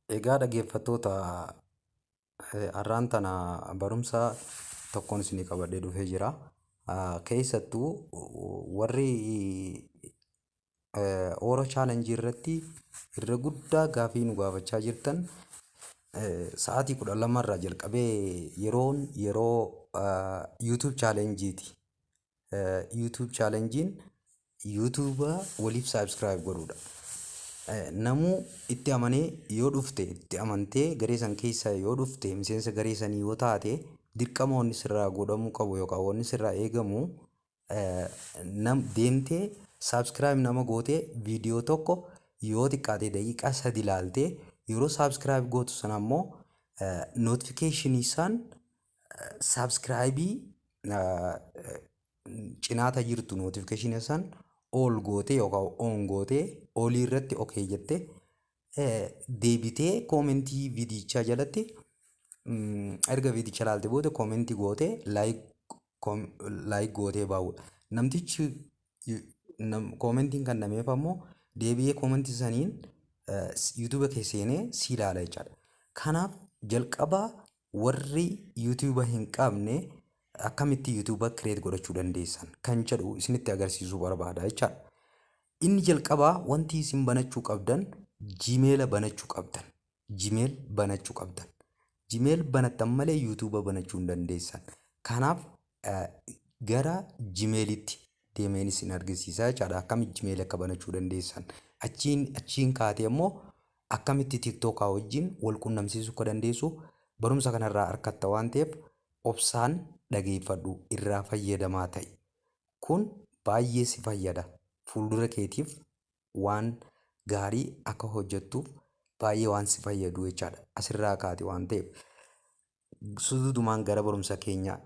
Egaa dhaggeeffattoota, har'aan tana barumsa tokkoon isinii qabadhee dhufee jira. Keessattuu warri Ooro challenge irratti irra guddaa gaafii nu gaafachaa jirtan, sa'aatii 12 irraa jalqabee yeroon yeroo YouTube challengeeti. YouTube challenge'n YouTube waliif subscribe godhuudha. Namuu itti amanee yoo dhufte, itti amantee garee san keessa yoo dhufte, miseensa garee sanii yoo taate, dirqama wanni sirraa godhamuu qabu yookaan wanni sirraa eegamu nam deemtee subscribe nama gootee, viidiyoo tokko yoo xiqqaate daqiiqaa 3 ilaaltee, yeroo subscribe gootu sana ammoo notification isaan subscribe cinaata jirtu notification san all gootee yookaan on gootee, olii irratti okay jettee, deebitee koomentii viidiyichaa jalatti erga viidicha ilaalte booda koomentii gootee, like gootee baa'uudha. Namtichi koomentiin kan nameef ammoo deebi'ee koomentii saniin YouTube kee seenee si ilaala jechaadha. Kanaaf jalqaba warri YouTube hin qabne akkamitti YouTube create godhachuu dandeessan kan jedhu isinitti agarsiisuu barbaada jechaadha. Inni jalqabaa wanti isin banachuu qabdan Gmail banachuu qabdan. Gmail banachuu qabdan. Gmail banattan malee YouTube banachuu hin dandeessan. Kanaaf gara Gmailitti deemeen isin argisiisa jechaadha. Akkamitti Gmail akka banachuu dandeessan. Achiin kaatee immoo akkamitti TikTokaa wajjin wal qunnamsiisuu akka dandeessu barumsa kanarraa argatta waan ta'eef, obsaan dhageeffadhu, irraa fayyadamaa ta'i. Kun baay'ee si fayyada. Fuuldura keetiif waan gaarii akka hojjettuuf baay'ee waan si fayyadu jechaadha. Asirraa kaate waan ta'eef. Suduudumaan gara barumsa keenya,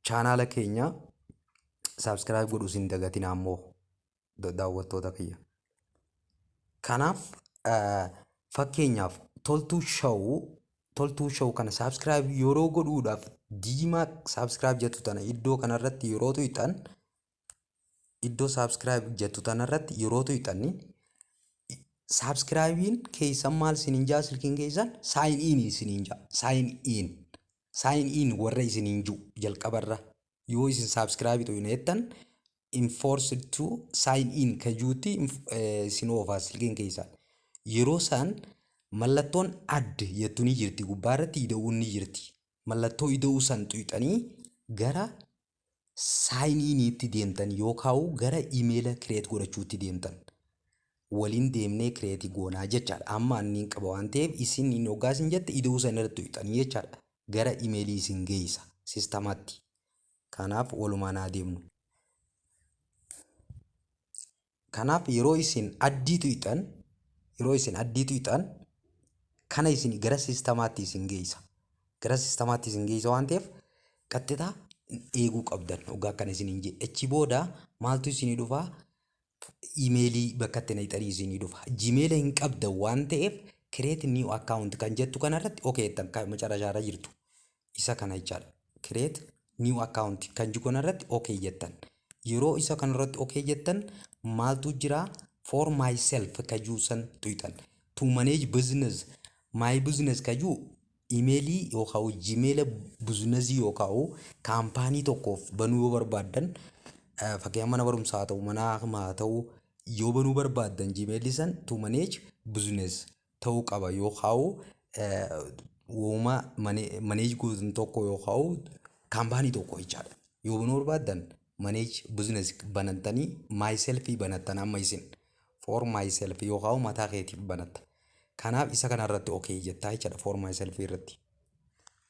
chaanaala keenya subscribe godhuus hin dagatinaa ammoo, daawwattoota kiyya. Kanaaf fakkeenyaaf Toltuu Show kana subscribe yeroo godhuudhaaf diimaa subscribe jettu tana iddoo kanarratti yeroo tuqxan, iddoo subscribe jettu tanarratti yeroo tuqxan, subscribein keessan maal isiniin jaa? Silkiin keessan sign in isiniin jaa. Sign in, sign in warra isiniin jiru jalqabarra yoo isin subscribe tuqne jettan, enforced to sign in kajuutti isin oofaa silkiin keessan. Yeroo san mallattoon add jettu ni jirti, gubbaarratti ida'uun ni jirti. Mallattoo ida'uu san tuqxanii gara sign iniitti deemtan yookaan gara imeela create godhachuutti deemtan. Waliin deemnee create goonaa jechaadha. Amma anniin qaba waan ta'eef, isin hin hoggaa isin jette ida'uu san irratti tuqxanii jechaadha. Gara imeelii isin geessa sistamaatti. Kanaaf walumaan haa deemnu. Kanaaf yeroo isin addii tuqxan, yeroo isin addii tuqxan kana isin gara sistamaatti isin geessa. Gara sistamaatti isin geessa waan ta'eef, qaxxitaa eeguu qabdan hoggaa akkana isin hin jedhe. Achi booda maaltu isinii dhufaa? Imeelii bakka itti naqxanii isinii dhufa. Gmail hin qabdan waan ta'eef, create new account kan jettu kanarratti okay jettan, kan macarashaarra jirtu. Isa kana jechaadha. Create new account kan jiru kanarratti okay jettan. Yeroo isa kanarratti okay jettan maaltu jira? For myself ka jiru san tuqxan. To manage business, my business ka jiru, imeelii yookaan Gmail businessii yookaan kaampaanii tokkoof banuu yoo barbaaddan, fakkeenyaaf mana barumsaa haa ta'u, mana haa ta'u, yoo banuu barbaaddan Gmailli san to manage business ta'uu qaba yookaan uuma manage gootan tokko yookaan kaampaanii tokko jechaadha. Yoo banuu barbaaddan manage business banattanii, myself banattan amma isin for myself yookaan mataa keetiif banatta. Kanaaf isa kanarratti okay jettaa jechaadha, for myself irratti.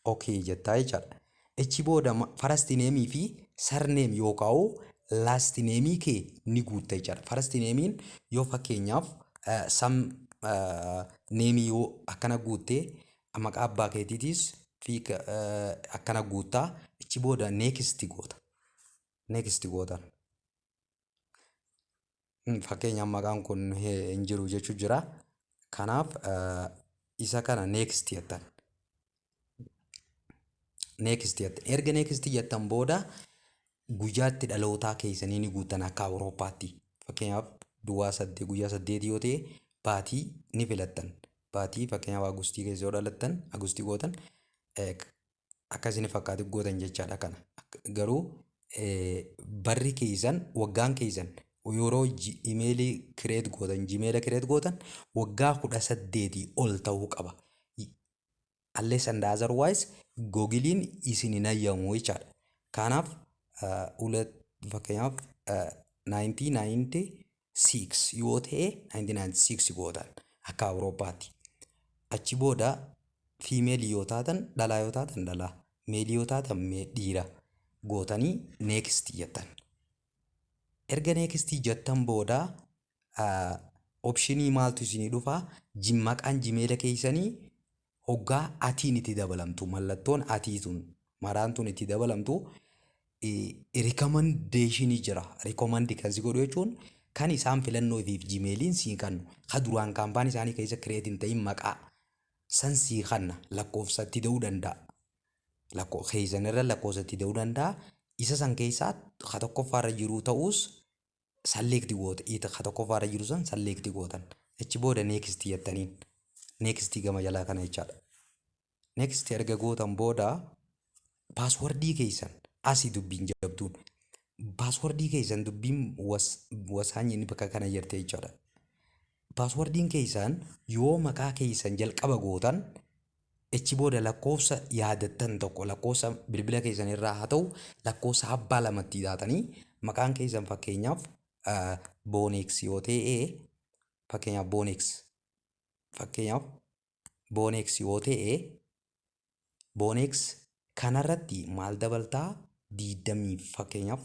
Okay jettaa jechaadha. Achi booda first name fi surname yookaan last name kee ni guutta jechaadha. First namein yoo fakkeenyaaf some name yoo akkana guuttee, maqaa abbaa keetiitis fi akkana guuttaa, achi booda next goota. Next gootan. Fakkeenyaaf maqaan kun hin jiru jechuu jira. Kanaaf isa kana next jettan. Next jettan. Erga next jettan booda guyyaatti dhalootaa keessanii ni guuttan akka Awurooppaatti. Fakkeenyaaf duwwaa 8 guyyaa 8 yoo ta'e, baatii ni filattan. Baatii fakkeenyaaf Agustii keessa yoo dhalattan Agustii gootan, akka isin fakkaatu gootan jechaadha kana. Garuu barri keessan, waggaan keessan yeroo imeelii create gootan, Gmaila create gootan, waggaa 18 ol ta'uu qaba. Unless and otherwise Googiliin isin hin hayyamu jechaadha. Kanaaf fakkeenyaaf 1996 yoo ta'e, 1996 gootan akka Awurooppaatti. Achi booda female yoo taatan dhalaa, yoo taatan dhalaa, male yoo taatan dhiira gootanii next jettan. Erga next jettan booda option maaltu isinii dhufaa? Maqaan Gmaila keessanii hoggaa atiin itti dabalamtu, mallattoon atii tun maraan tun itti dabalamtu, recommendation jira. Recommend kan si godhu jechuun kan isaan filannoo ifiif Gmailiin sii kennu ka duraan kaampaanii isaanii keessa create hin ta'in maqaa san sii kenna, lakkoofsatti da'uu danda'a. Keessan irra lakkoofsatti da'uu danda'a. Isa san keessaa ka tokkoffaarra jiru ta'us select goota. Ka tokkoffaarra jiru san select gootan. Achi booda next jettaniin. Next gama jalaa kana jechaadha. Next erga gootan booda password keessan asii dubbiin jabduun. Password keessan dubbiin wasaanyi bakka kana jirte jechaadha. Passwordiin keessan yoo maqaa keessan jalqaba gootan, achi booda lakkoofsa yaadattan tokko, lakkoofsa bilbila keessan irraa haa ta'u, lakkoofsa abbaa lamatti taatanii, maqaan keessan fakkeenyaaf Boonex yoo ta'e, fakkeenyaaf Boonex, fakkeenyaaf Boonex yoo ta'e, Boonex kanarratti maal dabaltaa? Diidamii, fakkeenyaaf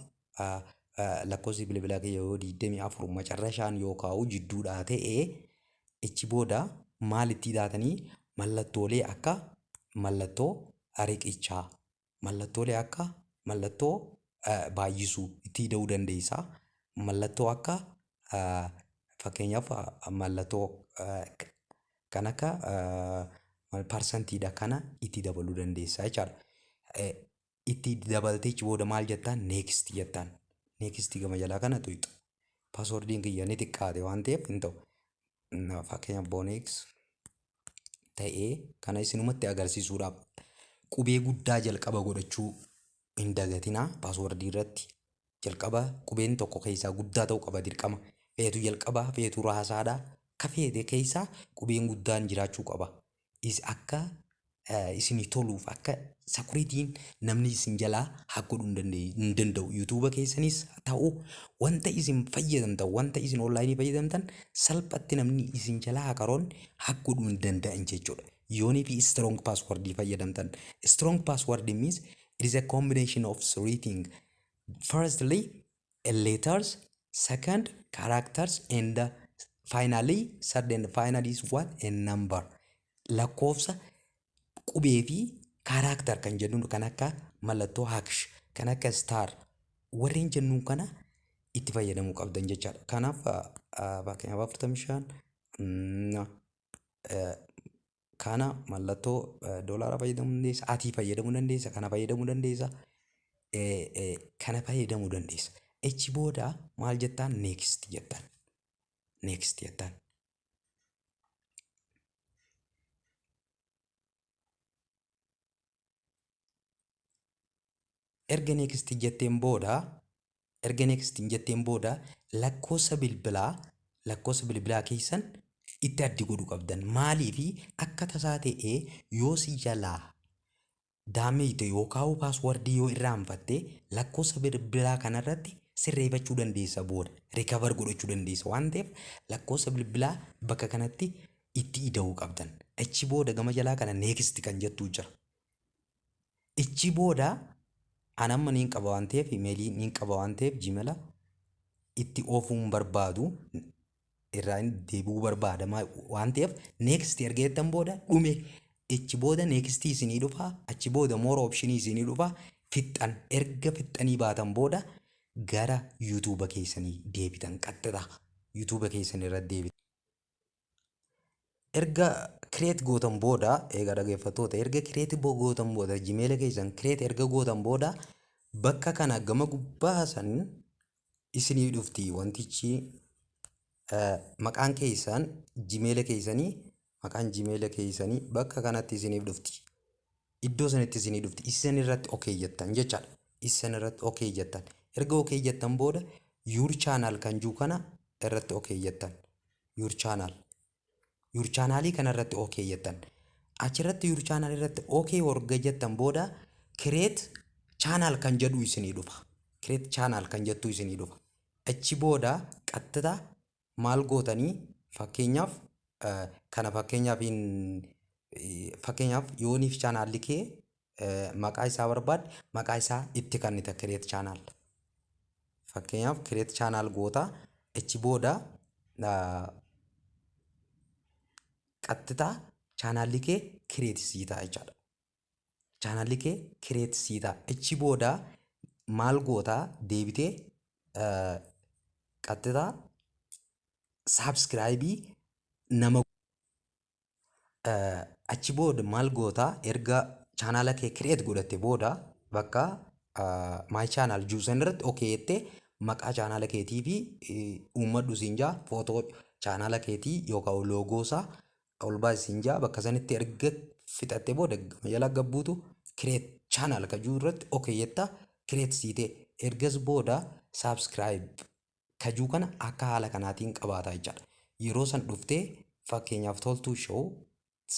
lakkoofsi bilbilaa kiyya yoo 24 macarrashaan yoo kaa'u jidduudhaa ta'e, achi booda maal itti taatanii mallattoolee akka mallattoo riqichaa, mallattoolee akka mallattoo baay'isuu itti hidhuu dandeessa. Mallattoo akka fakkeenyaaf mallattoo kan akka parsantiidha kana itti dabaluu dandeessa jechaadha. Itti dabaltee achi booda maal jettaan? Next jettaan. Next gama jalaa kana tuqxa. Passwordiin kiyya ni xiqqaate waan ta'eef hin ta'u. Fakkeenyaaf Boonex ta'ee kana isinumatti agarsiisuudhaaf, qubee guddaa jalqaba godhachuu hin dagatinaa. Password irratti jalqaba qubeen tokko keessaa guddaa ta'uu qaba dirqama. Feetu jalqabaa, feetu raasaadhaa, ka feete keessaa qubeen guddaan jiraachuu qaba. Is akka isinii toluuf, akka securityn namni isin jalaa hack godhuu hin danda'u. YouTube keessanis ta'u, wanta isin fayyadamtan, wanta isin online fayyadamtan salphatti namni isin jalaa hackeroon hack godhuu hin danda'an jechuudha. Yoonii fi strong password fayyadamtan. Strong password means it is a combination of three things. Firstly, a letters, second, characters, and finally, third and finally is what? A number. Lakkoofsa, qubee fi character kan jennuun kan akka mallattoo hash, kan akka star warreen jennuun kana itti fayyadamuu qabdan jechaadha. Kanaaf fakkeenyaaf 45 kana mallattoo doolaaraa fayyadamuu dandeessa, atii fayyadamuu dandeessa, kana fayyadamuu dandeessa, kana fayyadamuu dandeessa. Achi booda maal jettaan? Next jettaan. Next jettaan. Erga next jetteen booda, erga next jetteen booda, lakkoofsa bilbilaa keessan itti addi godhuu qabdan. Maaliifi akka tasaa ta'ee yoo si jalaa damage yookaan password yoo irraanfatte, lakkoofsa bilbilaa kanarratti sirreeffachuu dandeessa, booda recover godhachuu dandeessa waan ta'eef, lakkoofsa bilbilaa bakka kanatti itti ida'uu qabdan. Achi booda gama jalaa kana next kan jettu jira. Achi booda an amma niin qaba waan ta'eef, imeelii niin qaba waan ta'eef, Gmaila itti oofuun barbaadu, irraa deebi'uu barbaada waan ta'eef, next erga jettan booda dhume. Achi booda next isinii dhufa, achi booda more option isinii dhufa. Fixxan. Erga fixxanii baatan booda gara YouTube keessanii deebitan, qaxxita YouTube keessan irra deebitan. Erga create gootan booda, egaa dhaggeeffattoota, erga create gootan booda, Gmaila keessan create erga gootan booda, bakka kana gama gubbaa san isinii dhufti wantichi maqaan keessan Gmaila keessanii. Maqaan Gmail keessanii bakka kanatti isiniif dhufti. Iddoo sanitti isinii dhufti. Isin irratti okay jettan jechaadha. Isin irratti okay jettan. Erga okay jettan booda, your channel kan jiru kana irratti okay jettan. Your channel. Your channelii kana irratti okay jettan. Achirratti your channel irratti okay erga jettan booda, create channel kan jedhu isinii dhufa. Create channel kan jettu isinii dhufa. Achi booda qaxxita maal gootanii, fakkeenyaaf kana fakkeenyaaf yooniif channelli kee maqaa isaa barbaadde, maqaa isaa itti kennita. Create channel. Fakkeenyaaf create channel goota. Achi booda qaxxitaa channelli kee create sii ta'a jechaadha. Channelli kee create sii ta'a. Achi booda maal gootaa? Deebitee qaxxitaa subscribe nama. Achi booda maal gootaa? Erga channela kee create godhatte booda, bakka my channel juusan irratti okay jettee, maqaa channela keetii fi uummadhu siin jaa, footoo channela keetii yookaan logo isaa ol baasi siin jaa. Bakka sanitti erga fixattee booda, gama jala gabbuutu create channel ka jiru irratti okay jetta. Create sii ta'e. Ergas booda subscribe kajuu kana akka haala kanaatiin qabaata jechaadha. Yeroo san dhuftee fakkeenyaaf Toltuu Show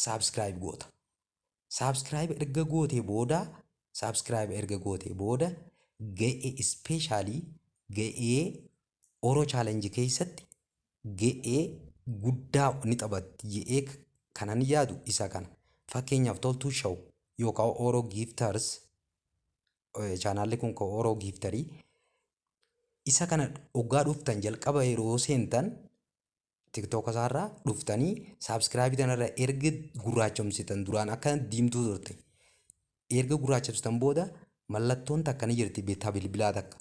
subscribe goota. Subscribe erga gootee booda, subscribe erga gootee booda, ga'ee specially ga'ee Oro Challenge keessatti ga'ee guddaa ni taphatti jedhee kanan yaadu isa kana. Fakkeenyaaf Toltuu Show yookaan Oro Gifters, channelli kun kan Oro Gifterii, isa kana hoggaa dhuftan, jalqaba yeroo seentan TikTok isaarraa dhuftanii subscribe kanarra erga gurraachomsitan, duraan akka diimtuu turte, erga gurraachomsitan booda mallattoon takka ni jirti, beektaa bilbilaa takka,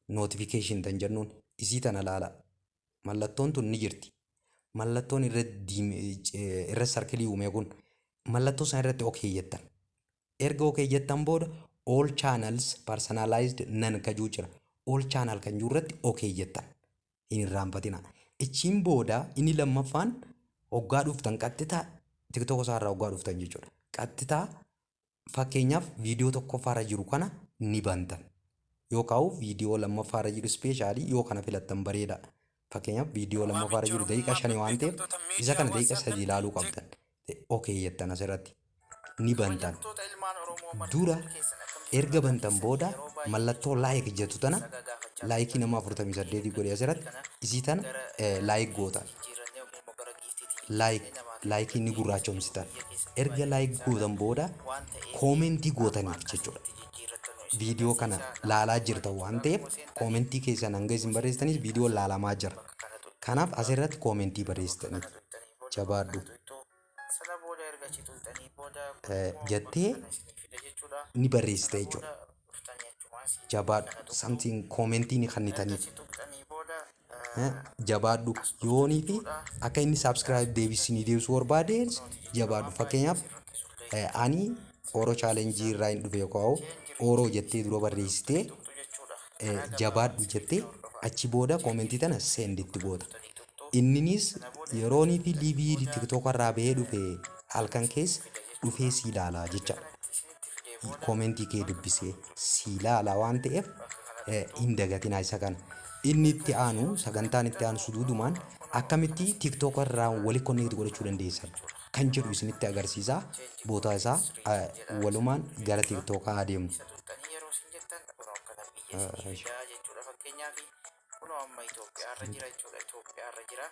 notification tan jennuun, isii tana laala. Mallattoon tun ni jirti. Mallattoon irra irra circle uume kun, mallattoo sana irratti okay jettan. Erga okay jettan booda, all channels personalized nan kajuu jira. All channel kan jiru irratti okay jettan. Hin irraanfatina. Ichiin booda inni lammaffaan, hoggaa dhuftan qaxxitaa TikTok isaarraa hoggaa dhuftan jechuudha. Qaxxitaa fakkeenyaaf viidiyoo tokkoffaarra jiru kana ni bantan. Yookaan viidiyoo lammaffaarra jiru specially yoo kana filattan bareeda. Fakkeenyaaf viidiyoo lammaffaarra jiru daqiiqaa 5 waan ta'eef, isa kana daqiiqaa 3 ilaaluu qabdan. Okay jettan, asirratti ni bantan. Dura erga bantan booda, mallattoo like jettu tana, like nama 48 godhe asirratti, isii tana like gootan. Like ni gurraachomsitan. Erga like gootan booda comment gootaniif jechuudha. Viidiyoo kana laalaa jirta waan ta'eef, comment keessan hanga isin barreessitanis viidiyoo laalamaa jira. Kanaaf asirratti comment barreessitaniif "jabaadhu" jettee ni barreessita jechuudha. "Jabaadhu" something comment ni kennitaniif. "Jabaadhu" yoonii fi akka inni subscribe deebisinii deebisuu barbaade, "jabaadhu", fakkeenyaaf ani Oro Challenge irraa hin dhufe yookaan "Oro" jettee dura barreessitee, "jabaadhu" jettee, achi booda comment tana send itti goota. Inninis yeroonii fi live TikTok irraa bahee dhufe halkan keessa dhufee si ilaalaa jechaadha. Comment kee dubbisee si ilaalaa waan ta'eef, hin dagatinaa isa kana. Inni itti aanu, sagantaan itti aanu, suduudumaan akkamitti TikTok irraa wali connect godhachuu dandeessan kan jedhu isinitti agarsiisa. Bootaa isaa walumaan gara TikTokaa adeemnu. Yeroo isin jettan, kunoo akkana biyya isinii fidaa jechuudha. Fakkeenyaaf kunoo amma Itoophiyaa irra jira jechuudha. Itoophiyaa irra jira.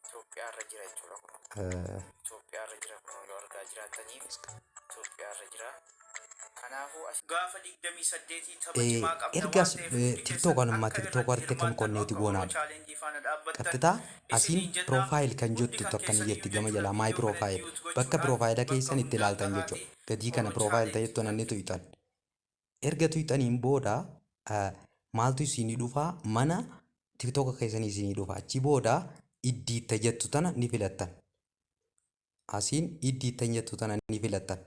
Itoophiyaa irra jira jechuudha kunoo. Itoophiyaa irra jira kunoo, yoo argaa jiraattaniif Itoophiyaa irra jira. Kanaafuu as Gaafa 28 tapha cimaa qabna Ergas waan ta'eef hundi TikTok keessan amma akka TikTok irratti irratti kan hirmaattan, connect akka Oro goonaadha. Challenge faana dhaabbattan Qaxxitaa asiin isiniin jenna. profile kan Hundi jettu kan takka ni keessan jirti iyyuu gama jechuudha jalaa, my viidiyoo kana profile, mute bakka gochuudhaan profile bakka keessan itti hundaan ilaaltan gahaatii jechuudha. Gadii kana Oro profile Challenge ta'ettu nanni tuyxan. Erga tuyxaniin booda maaltu isinii dhufaa? Mana TikTok keessanii isinii dhufa. Achi booda edit jettu tana ni filattan. Asiin edit jettu tana ni filattan.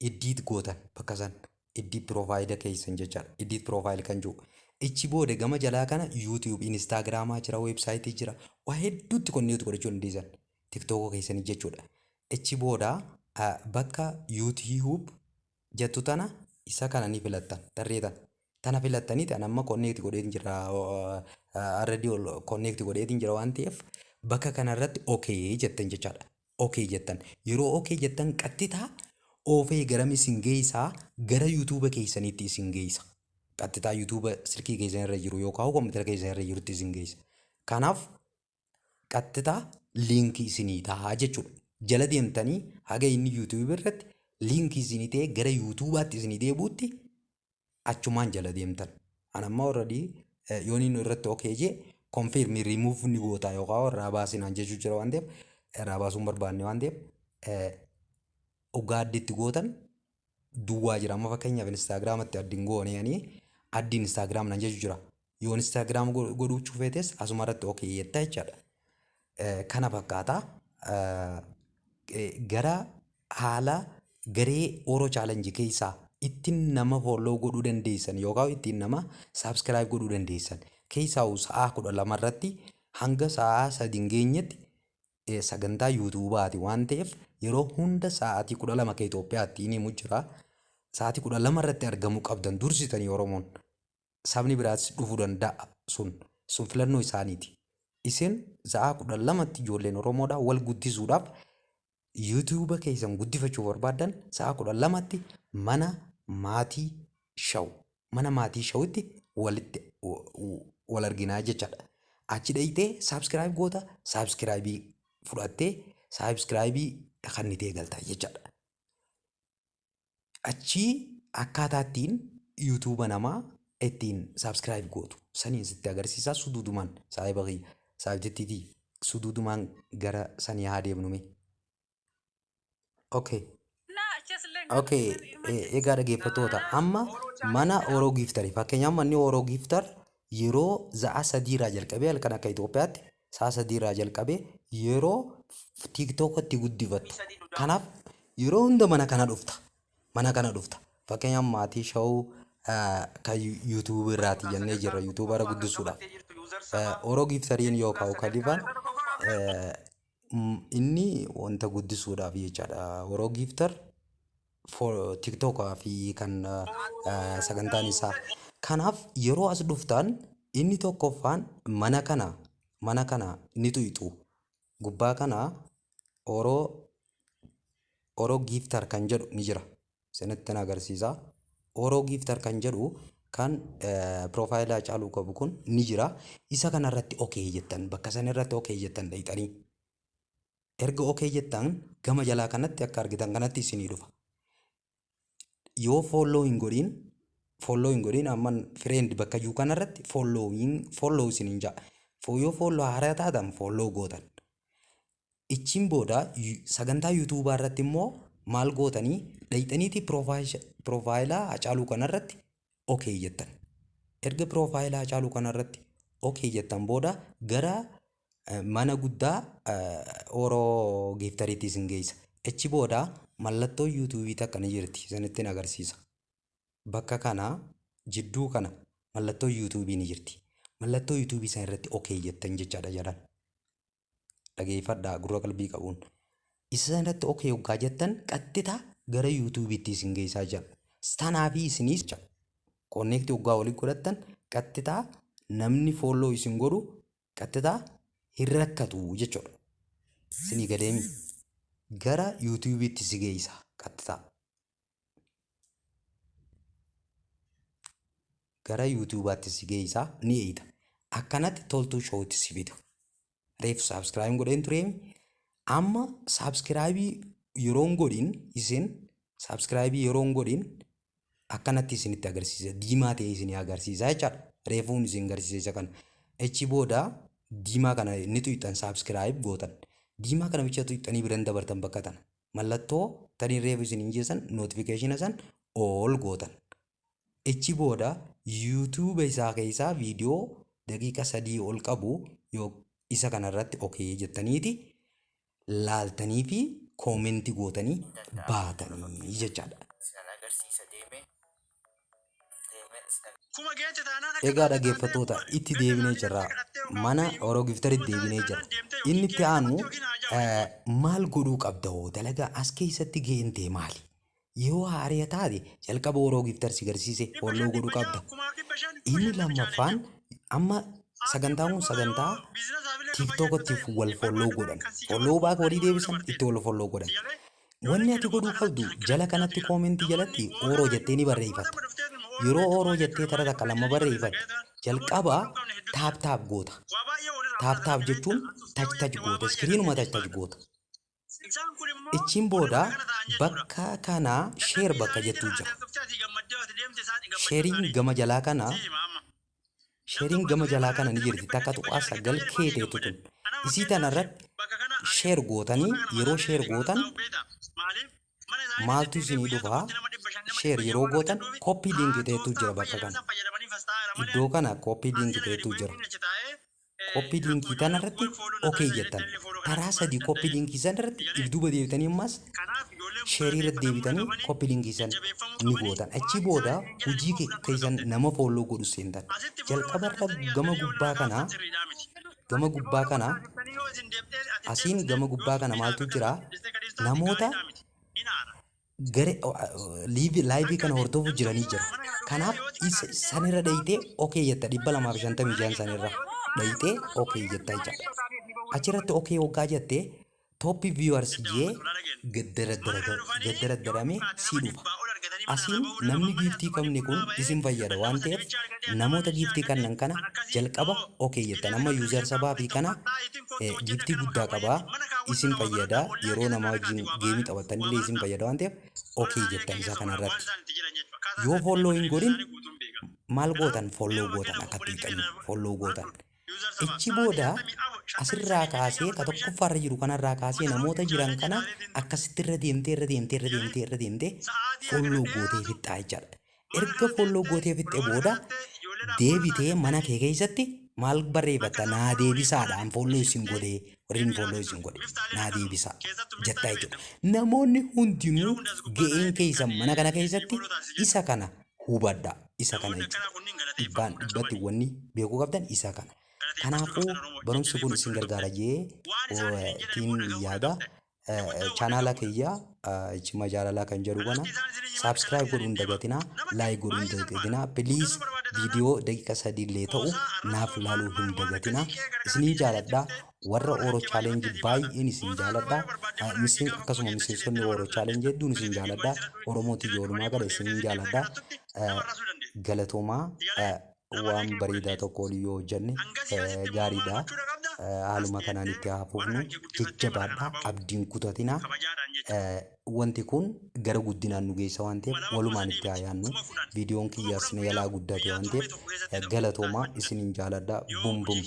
Edit gootan bakka san. Edit profile keessan jechaadha. Edit profile kan jiru. Ichi booda gama jalaa kana YouTube, Instagramaa jira, website jira. Waa hedduutti connect godhachuu dandeessan. TikTok keessanii jechuudha. Achi booda bakka YouTube jettu tana, isa kana ni filattan. Tarree tana. Tana filattanii, tan amma connect godheetiin jira, already connect godheetiin jira waan ta'eef, bakka kanarratti okay jettan jechaadha. Okay jettan. Yeroo okay jettan qaxxitaa oofee garam isin geessaa? Gara YouTube keessaniitti isin geessa. Qaxxitaa YouTube silkii keessan irra jiru yookaan kompiitara keessan irra jirutti isin geessa. Kanaaf qaxxitaa liinkii isinii ta'a jechuudha. Jala deemtanii haga inni YouTube irratti liinkii isinii ta'e gara YouTubeaatti isinii deebi'utti achumaan jala deemtan. Ani amma already yoon inni irratti okay jee, confirm remove ni goota yookaan irraa baasinaan jechuu jira waan ta'eef, irraa baasuun barbaanne waan ta'eef, dhugaa addi itti gootan duwwaa jira. Amma fakkeenyaaf Instagramatti add hin goone, ani add Instagram naan jechuu jira. Yoo Instagram godhuu feetes asuma irratti okay jetta jechaadha. Kana fakkaata. Gara haala garee Oro Challenge keessaa ittiin nama follow godhuu dandeessan yookaan ittiin nama subscribe godhuu dandeessan keessaa sa'aa 12 irratti hanga sa'aa 3 hin geenyetti sagantaa YouTubeaati waan ta'eef, yeroo hunda sa'aatii 12 akka Itoophiyaatti ni himu jira. Sa'aatii 12 irratti argamuu qabdan dursitanii Oromoon. Sabni biraas dhufuu danda'a, sun filannoo isaaniiti. Isin sa'aa 12tti ijoolleen Oromoodhaa wal guddisuudhaaf, YouTube keessan guddifachuu barbaaddan, sa'aa 12tti mana maatii shawutti walitti wal arginaa jechaadha. Achi dhayitee subscribe goota, subscribe fudhattee subscribe kannitee galta jechaadha. Achii akkaataa ittiin YouTube namaa ittiin subscribe gootu saniin sitti agarsiisaa. Suduudumaan, saahiba kiyya, saahibtittiitii, suduudumaan gara sanii haa deemnume. Okay. Okay, egaa dhaggeeffattoota, amma mana Oroo Giiftarii, fakkeenyaaf manni Oroo Giiftar yeroo sa'a 3 irraa jalqabee, halkan akka Itoophiyaatti sa'a 3 irraa jalqabee yeroo TikTokatti guddifattu. Kanaaf yeroo hunda mana kana dhufta. Mana kana dhufta. Fakkeenyaaf maatii shawuu kan YouTube irraati jennee jirra YouTubera guddisuudhaaf. Oroo Giiftariin yookaan Kalifaan inni wanta guddisuudhaaf jechaadha. Oroo Giiftar TikTokaa fi kan sagantaan isaa. Kanaaf yeroo as dhuftan inni tokkoffaan mana kana ni tuyxu. Gubbaa kana Oroo Giiftar kan jedhu ni jira. Isinitti agarsiisa. Oroo Giiftar kan jedhu kan profile Hacaaluu qabu kun ni jira. Isa kanarratti okay jettan, bakka sana irratti okay jettan dhayxanii. Erga okay jettan gama jalaa kanatti akka argitan kanatti isinii dhufa. Yoo follow hin godhiin, amma friend bakka jiru kanarratti follow isiniin ja'a. Yoo follow haaraa taatan follow gootan. Ichiin booda sagantaa YouTubea irratti immoo maal gootanii? Dhayxaniiti profile Hacaaluu kanarratti okay jettan. Erga profile Hacaaluu kanarratti okay jettan booda gara mana guddaa Oroo Giiftariitti isin geessa. Achi booda mallattoo YouTubeii takka ni jirti, isinittiin agarsiisa. Bakka kana jidduu kana mallattoo YouTubeii ni jirti. Mallattoo YouTubeii sana irratti okay jettan jechaadha jalaan. Dhageeffadhaa gurra qalbii qabuun. Isa sana irratti okay hoggaa jettan qaxxita gara YouTubeiitti isin geessaa jira. Tanaafi isinis connect hoggaa walii godhattan qaxxitaa namni follow isin godhu qaxxitaa hin rakkatu jechuudha. Isinii gadeemi. Gara YouTubeiitti si geessa qaxxitaa. Gara YouTubeaatti si geessa, ni eeyita. Akkanatti toltuu showutti si fida. Reefu subscribe godheen tureemi. Amma subscribe yeroo hin godhin, isin subscribe yeroo hin godhin akkanatti isinitti agarsiisa. Diimaa ta'ee isinii agarsiisa jechaadha. Reefuun isin agarsiisa isa kana. Achi booda diimaa kana ni tuyxan, subscribe gootan. Diimaa kana bicha tuyxanii biran dabartan bakka tana. Mallattoo tanii reefu isin hin jeessan notificationa san all gootan. Achi booda YouTube isaa keessaa viidiyoo daqiiqa 3 ol qabu yoo isa kanarratti okay jettaniiti laaltanii fi comment gootanii baatanii jechaadha. Sinan agarsiisa, deemee deemee sinan Egaa dhaggeeffattoota, itti deebinee jirra. Mana Oroo Giftaritti deebinee jira. Inni itti aanu Maal godhuu qabda hoo, dalagaa as keessatti ga'een ta'e maali? Yoo haariya taate, jalqaba Oro Gifter si garsiise follow godhuu qabda. Inni lammaffaan, amma sagantaan kun sagantaa TikTokatti wal follow godhan. Follow back walii deebisan, itti wal follow godhan. Wanni ati godhuu qabdu, jala kanatti commentii jalatti Ooroo jettee ni barreeffatta. Yeroo Ooroo jettee tara takka lama barreeffatte, jalqaba tap tap goota. Tap tap jechuun touch touch goota. Screenuma touch touch goota. Ichiin booda bakka kana share bakka jettuu jira. Shareiin gama jalaa kana, shareiin gama jalaa kana ni jirti, 1.9 keeteetu tun. Isii tana irratti share gootanii, yeroo share gootan maaltu isinii dhufaa? Share yeroo gootan copy link ta'etu jira bakka kana. Iddoo kana copy link ta'etu jira. Copy linkii tana irratti okay jettan. Karaa sadii copy linkii sana irratti if duuba deebitanii, ammas shareii irratti deebitanii copy linkii san ni gootan. Achi booda hojii keessan nama follow godhu seentan. Jalqaba irra gama gubbaa kana, gama gubbaa kana, asiin gama gubbaa kana maaltu jira? Namoota gare liveii kana hordofu jiranii jira. Kanaaf sanirra dhayitee okay jetta, 256 sanirra dhayitee okay jetta jechaadha. Achirratti okay hoggaa jettee, top viewers jee gaddaraddaramee sii dhufa. Asiin namni giftii qabne kun isin fayyada waan ta'eef, namoota giftii kannan kana jalqaba okay jettan. Amma user sabaa fi kana giftii guddaa qabaa, isin fayyada, yeroo nama wajjin gameii taphattanillee isin fayyada waan ta'eef, okay jettan isa kanarratti. Yoo follow hin godhin maal gootan? Follow gootan, akkatti hiixanii follow gootan. Ichi booda asirraa kaasee, ka tokkoffaarra jiru kanarraa kaasee, namoota jiran kana akkasitti irra deemtee, irra deemtee, irra deemtee, irra deemtee follow gootee fixxaa jechaadha. Erga follow gootee fixxe booda deebitee mana kee keessatti maal barreeffatta? Naa deebisaadhaan follow isin godhee, warri follow isin godhe naa deebisaa jettaa jechuudha. Namoonni hundinuu ga'een keessan mana kana keessatti isa kana hubadha. Isa kana jechuudha. Dhibbaan dhibbatti wanni beekuu qabdan isa kana. Kanaafuu barumsi kun isin gargaara jee ittiin yaada. Channela kiyya Cima Jaalalaa kan jedhu kana subscribe godhuu hin dagatinaa, like godhuu hin dagatinaa. Please, viidiyoo daqiiqa 3 illee ta'u naaf laaluu hin dagatinaa. Isinii jaaladha. Warra Ooro Challenge baay'een isin jaaladha. Akkasuma miseensonni Ooro Challenge hedduun isin jaaladha. Oromoo tiyya walumaa gala isin jaaladha. Galatoomaa, waan bareedaa tokko olii yoo hojjenne gaariidha. Haaluma kanaan itti haa fufnu, jajjabaadha, abdiin kutatinaa. Wanti kun gara guddinaan nu geessa waan ta'eef, walumaan itti haa yaannu. Viidiyoon kiyyaas na jalaa guddate waan ta'eef, galatoomaa, isinin jaaladha. Bum bum.